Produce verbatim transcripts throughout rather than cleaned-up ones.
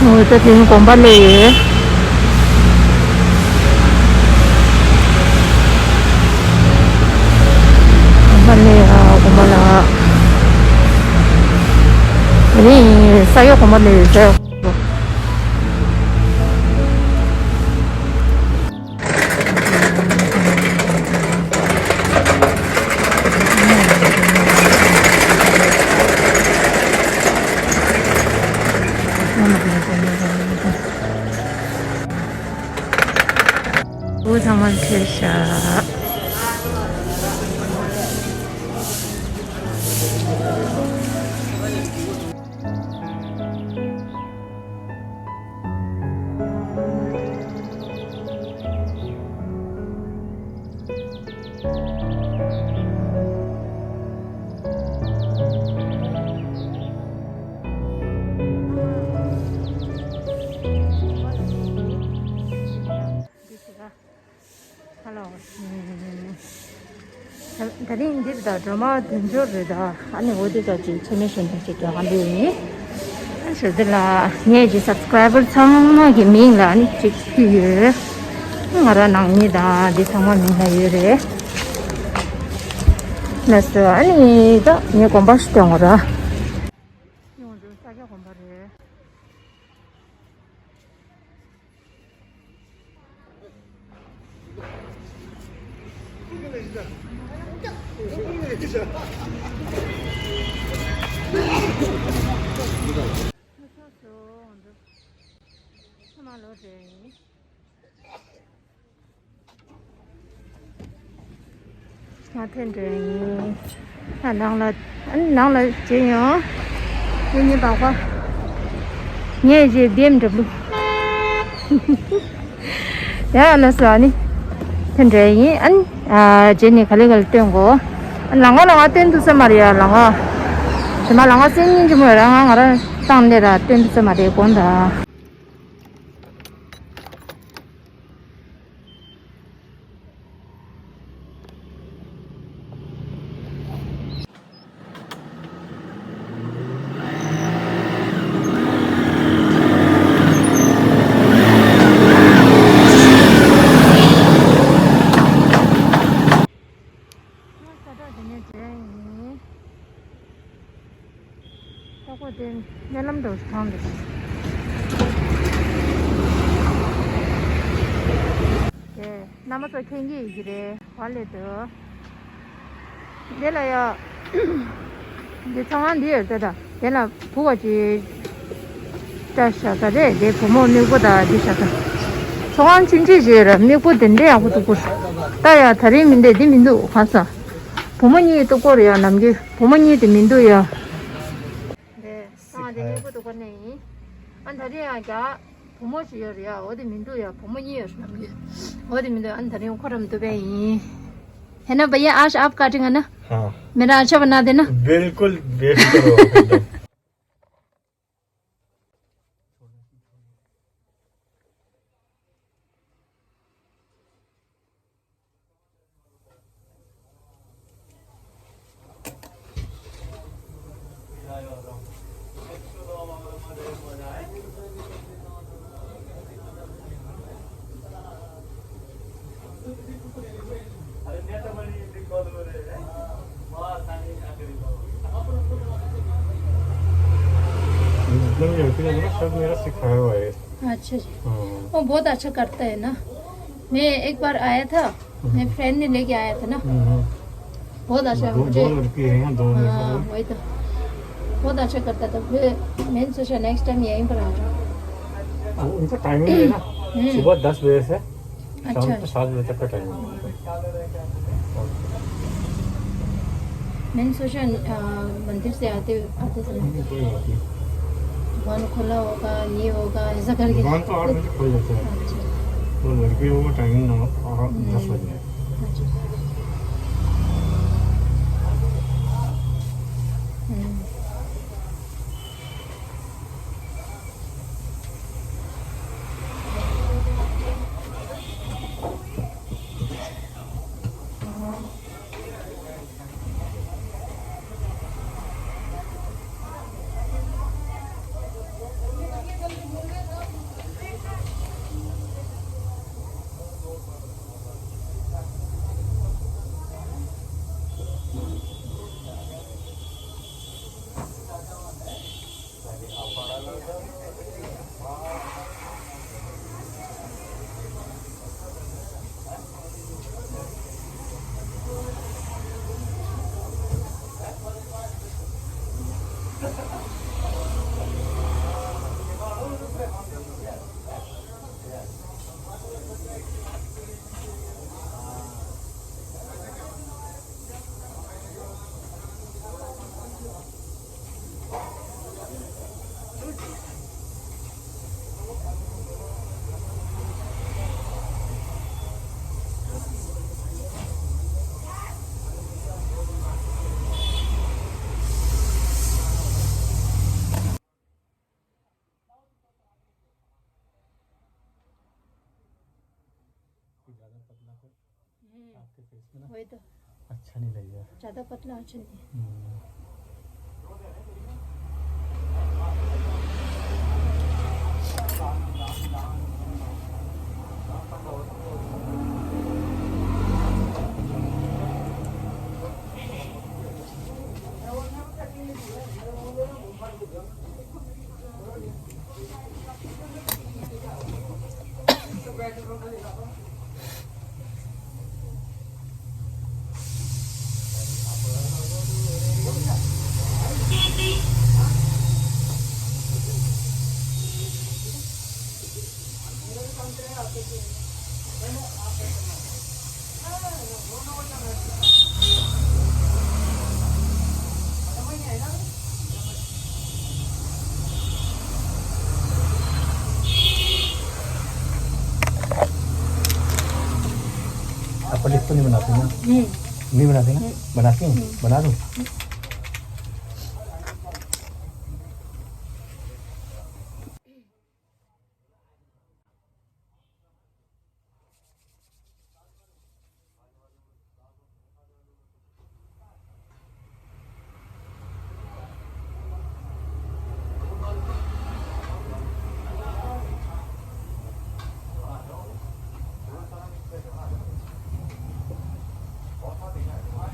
འོ་ད་དེ་ནི་དགོན་པ་སླེབས་ཡོད། དགོན་པ་སླེབས་ཡ། དགོན་པ་ལ། དེ་རིང་ས་ཡོ་དགོན་པ་སླེབས་ཡོད། ས་ཡོ། འུ་ཚང་མ་ཚེ་ཤ། ཧ་ལོ། ད་རིང་འདིར་ད་སྒྲོལ་མ་དལ་འབྱོར་རེད་ད། ཨ་ནི་འོ་དེ་ད་ཅིག་མཆོད་མེ་ཞོན་ཐང་ཅིག་རྒྱག་ག་འདུག་ཡིན། ཨ་ཞོ་དེ་ལ་ངས་ཀྱི་སབ་སི་ཀ་རའི་བར་ཚང་མ་གི་མིང་ལ་ཨ་ནི་ཅིག་ཕུལ་ཡོད། ང་རང་ནང་མི་དང་འདི་ཚང་མ་མིང་ལ་ཡོད་རེད། ལགས་སོ། ཨ་ནི་ད་ངས་དགོན་པ་ཞིག་སྟོན་དགོས་ར། ཡོང་འདུག་ས་སྐྱ་དགོན་པ་རེད། ང་ཕན་འདྲ་ཡིན། ཨ་ནང་ལ། ཨ་ནང་ལ་བྱེད་ཡོང་། ངེད་གཉིས་པགས་པ། ངས་བྱེད་བདེམ་འགྲུབ་ལུགས། ཡ་ལ་སོ་ཨ་ནི། ཕན་འདྲ་ཡིན། ཨ་ནི། ཨ་རྗེས་ནས་ག་ལེ་ག་ལེ་སྟོན་གོ། ལང་ང་ལང་ང་སྟོན་ཐུབ་ས་མ་རེད་ཡ་ལང་ང་། ཞེ་མ་ལང་ང་སེམས་སྙིང་རྗེ་མོ་ཡ་རང་ང་ང་རང་བཏང་ནས་ར་སྟོན་ཐུབ་ས་མ་རེད་དགོངས་དག། ང་ས་ཁྲ་དེ་ནས་བྲོས་ཡིན། ལྟ་སྐོར་དེ་སྨོན་ལམ་འགྲོ་ཞིག་གང་འདུག་དེ་རྣམ་པ་ཚོ་མཁྱེན་གྱི་ཡོད་ཀྱི་རེད། བ་ལས་འདུག་དེ་ལ་ཡ། འདི་ཚང་མ་འདི་ཡོད་ཚད་ད། དེ་ལ་བུ་བ་ཅིག་བཀྲ་ཤག་ད་རེད། དེ་བུ་མོ་མིག་པོ་ད་འདི་ཤག་ད། ཚོང་ཁང་ཆུང་ཆུང་ཞིག་རེད། མིག་པོ་དེ་འདྲས་ཡག་པོ་འདུག་གོ། ད་ཡ་ད་རིང་མི་འདྲ་འདི་མི་འདུག་གང་ས། བུ་མོ་གཉིས་སྟུག་པོ་རེད་ཡ། ནམ་རྒྱུན་བུ་མོ་གཉིས་དེ་མི་འདུག་ཡ། དེ་སང་དེ་མིག་པོ་སྟུག་པོ་ནས་ཡིན། ཨ་ད་རིང་ཡ་རྒྱ། བུ་མོ་ཞིག་ཡོད་རེད་ཡ། འོ་དེ་མི་འདུག་ཡ། བུ་མོ་གཉིས་ཡོད་རེད་ནམ་རྒྱུན། འོ་དེ་མི་འདུག་ཨ་ད་རིང་ཁོ་རམ་འདུག་པས་ཡིན། है ना भैया, आज आप काटेंगे ना? हाँ। मेरा अच्छा बना देना। बिल्कुल बेफिक्र हो एकदम। मतलब, ये लड़की ने ना, सब मेरा सिखाया हुआ है। अच्छा जी। हाँ। वो बहुत अच्छा करता है ना। मैं एक बार आया था, मेरे फ्रेंड ने लेके आया था ना। हम्म। बहुत अच्छा दो, मुझे। दो लड़की हैं, दो में से हाँ, वो। वही तो। बहुत अच्छा करता था। फिर मैंने सोचा नेक्स्ट टाइम यहीं पर आ जाऊँ। वो उनका टाइमिंग है ना, हम्म। सुबह दस बजे से शाम अच्छा। को सात बजे तक का टाइमिंग है। मैंने सोचा, अ, मंदिर से आते, आते समय नहीं, कोई बात नहीं। दुकान खुला होगा, ये होगा, ऐसा करके। दुकान तो आठ बजे खुल जाता है। अच्छा। तो लड़कियों का टाइमिंग नौ, आ, हम्म। दस बजे है। अच्छा। हम्म। वही तो। अच्छा नहीं लगेगा। ज़्यादा पतला अच्छा नहीं। हम्म। आपको लिख तो नहीं बनाते ना? हम्म। नहीं बनाते ना? हम्म। बनाते हैं? हम्म। बना दो।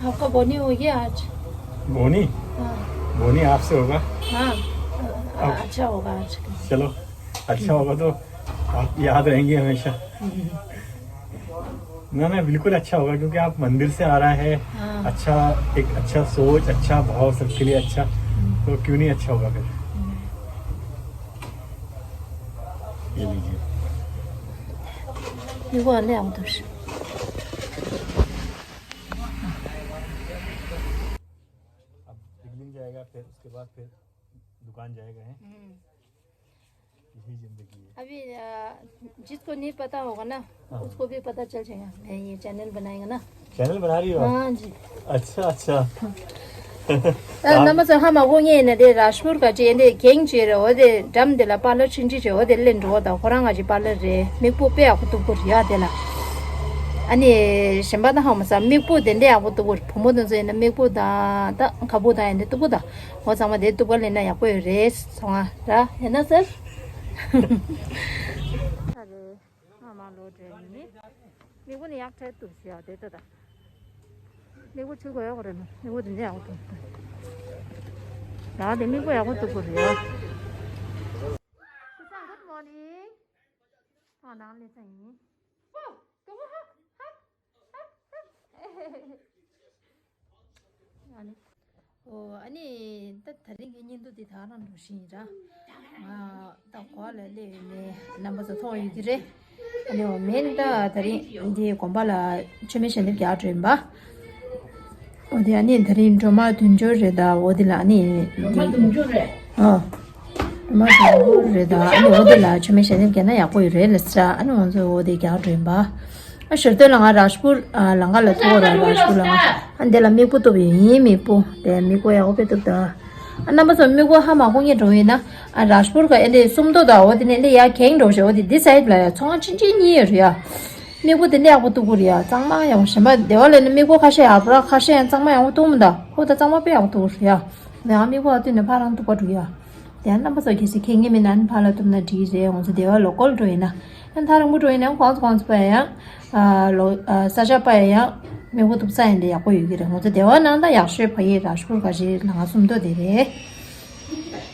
आपका बोनी हो गया आज? बोनी? हाँ। बोनी आपसे होगा। हाँ। अब अच्छा होगा आज का। चलो, अच्छा होगा तो आप याद रहेंगे हमेशा। ना, ना, बिल्कुल अच्छा होगा, क्योंकि आप मंदिर से आ रहा है। हाँ। अच्छा, एक अच्छा सोच, अच्छा भाव, सबके लिए अच्छा, हम्म। तो क्यों नहीं अच्छा होगा फिर? हम्म। ये लीजिए। ये वो वाले आओ उधर से। अब दिल्ली जाएगा, फिर उसके बाद फिर दुकान जाएगा, है? हम्म। यही जिंदगी है। अभी, अ, जिसको नहीं पता होगा ना, हाँ। उसको भी पता चल जाएगा। मैं ये चैनल बनाएगा ना। चैनल बना रही हो आप? हाँ जी। अच्छा, अच्छा। ཨ། རྣམ་པ་ཚོ་ཧ་མ་གོ་ངེས་ན་དེ་རཱཇ་པུར་ག་ཅེ་འདི་གེང་ཅེ་རེད། འོ་དེ་འགྲམ་དེ་ལ་པར་ལར་ཆུང་ཆུང་ཅེ་འོ་དེ་ལེན་འགྲོ་བ་དང་ཁོ་རང་ག་ཅེ་པར་ལར་རེད། མིག་སྤུ་དཔེ་ཡག་པོ་གཏུབ་གོ་རེད་ཡ་དེ་ལ། ཨ་ནི་གཞན་པ་ད་ཧ་མ་ས་མིག་སྤུ་དེ་འདྲ་ཡག་པོ་གཏུབ་གོ་རེད། བུ་མོ་དེ་ཚོ་ཡིན་ན་མིག་སྤུ་དང་ད་ཁ་སྤུ་དང་ཡིན་དེ་གཏུབ་གོ་ད། འོ་ཚང་མ་དེ་གཏུབ་ག་ལེན་ན་ཡག་པོ་ཡོད་རེད་སོང་ང་ར་ཡིན་ན་ཟེར། ཨ་རེད། ང་མ་ལོ་བྲེལ་ནི། མིག་པོ་ནི་ཡག་ཕྲལ་འདུག་ཟེར་ཡ་དེ་ལྟ་ད། མིག་པོ་ཆུ་གོ་ཡག་གོ་རེད་ནོ། མིག་པོ་དེ་འདྲ་ཡག་པོ་འདུག་ད་དེ་མིག་པོ་ཡག་པོ་འདུག་གོ་རེད་ཡ། ཀུ་ཚང་། Good morning། ཨ། ནང་ལས་ཚང་ཡིན། ཨ་ནི། ཨོ། ཨ་ནི་ད་དེ་རིང་གི་བརྙན་ཐུང་འདི་ད་རང་འགྲོ་བཞིན་ཡིན་ར། ང་ད་གོ་ལ་སླེབས་ཡོད་མེད་རྣམ་པ་ཚོ་མཐོང་ཡོད་ཀྱི་རེད། ཨ་ནི་འོ་མེན་ད་དེ་རིང་འདི་དགོན་པ་ལ་མཆོད་མེ་ཞལ་འདེབས་རྒྱག་འགྲོ་ཡིན་པ། འོ་དེ་ཨ་ནི་དེ་རིང་སྒྲོལ་མ་དུས་འགྱུར་རེད་ད། འོ་དེ་ལ་ཨ་ནི་སྒྲོལ་མ་དུས་འགྱུར་རེད། ཨ། སྒྲོལ་མ་དུས་འགྱུར་རེད་ད། ཨ་ནི་འོ་དེ་ལ་མཆོད་མེ་ཞལ་འདེབས་རྒྱག་ན་ཡག་པོ་ཡོད་རེད་ལབ་ཟེར། ཨ་ནི་ང་ཚོ་འོ་དེ་རྒྱག་འགྲོ་ཡིན་པ། ཨ། ཞོར་དུས་ལ་ང་རཱཇ་པུར། ཨ། ལམ་ཁ་ལ་ཐུག་ར། རཱཇ་པུར་ལམ་ཁ། ཨ། འདི་ལ་མིག་སྤུ་གཏུབ་ཡོད་ཡིན། མིག་སྤུ་དེ་མིག་སྤུ་ཡག་པོ་དཔེ་གཏུབ་ད། ཨ། རྣམ་པ་ཚོ་མིག་སྤུ་ཧ་མ་གོ་ངེས་འགྲོ་ཡིན་ན། ཨ། རཱཇ་པུར་ག་ཨེ་འདྲས་སུམ་མདོ་དང་འོ་དེ་ནས་ལས་ཡར་གེང་འགྲོ་ཞེས་འོ་དེ་འདི་སའིད་ལ་ཡ་ཚོང་ཆུང་ཆུང་གཉིས་ཡོད་རེད་ཡ། མིག་སྤུ་དེ་འདྲས་ཡག་པོ་གཏུབ་གོ་རེད་ཡ། གཙང་མ་ཡག་པོ། གཞན་པ་སྡེ་བ་ལས་ནི་མིག་སྤུ་ཁ་ཤས་ཡག་པོ་ར་ཁ་ཤས་ཡང་གཙང་མ་ཡག་པོ་གཏུབ་མི་འདུག་ཁོ་ད་གཙང་མ་དཔེ་ཡག་པོ་གཏུབ་གོ་རེད་ཡ། ང་མིག་སྤུ་ཨ་བཏུད་ནས་ཕར་རང་གཏུབ་པ་འགྲོ་ཡ། དེ་ཡང་རྣམ་པ་ཚོ་གལ་སྲིད་མཁྱེན་མཁན་མེད་ན་ནི་ཕར་ལ་གཏུབ་ན་འགྲིག་རེད། ང་ཚོ་སྡེ་བ་ལོ་ཀལ་འགྲོ་ཡིན་ན། ཡང་ཐག་རིང་པོ་འགྲོ་ཡིན་ན་གང་ཚོ་གང་ཚོ་པ་ཡང་། ཨ། ལོ། ཨ། ས་ཆ་པ་ཡང་མིག་སྤུ་གཏུབ་ས་ཡིན་དེ་ཡག་པོ་ཡོད་ཀྱི་རེད། ང་ཚོ་སྡེ་བ་ནང་ད་ཡག་ཤོས་ཕ་གི་རཱཇ་པུར་ག་ཞིག་ལ་ང་སུམ་མདོ་དེ་རེད།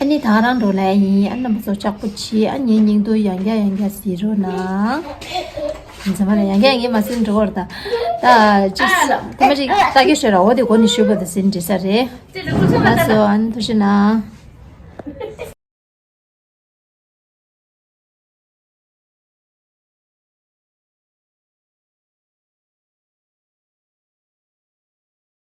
ཨ་ནི་ད་རང་འགྲོ་ལ་ཡིན། ཨ། རྣམ་པ་ཚོ་ལྕགས་པོ་བྱེད། ཨ། ངའི་སྙིང་སྡུག་ཡང་བསྐྱར་ཡང་བསྐྱར་གཟིགས་རོགས་གནང་། ཚང་མ་ལ་ཡང་བསྐྱར་ངས་མ་གཟིགས་འགྲོ་བར་ད། ད་ཅི་ཐ་མ་ཅིག་ལྟ་གི་ཤོད་ར། འོ་དེ་གོ་ནི་ཞུས་པ་ད་ཟིན་འགྲིག་ས་རེད། ལགས་སོ། ཨ་ནི་ཐུགས་རྗེ་གནང་།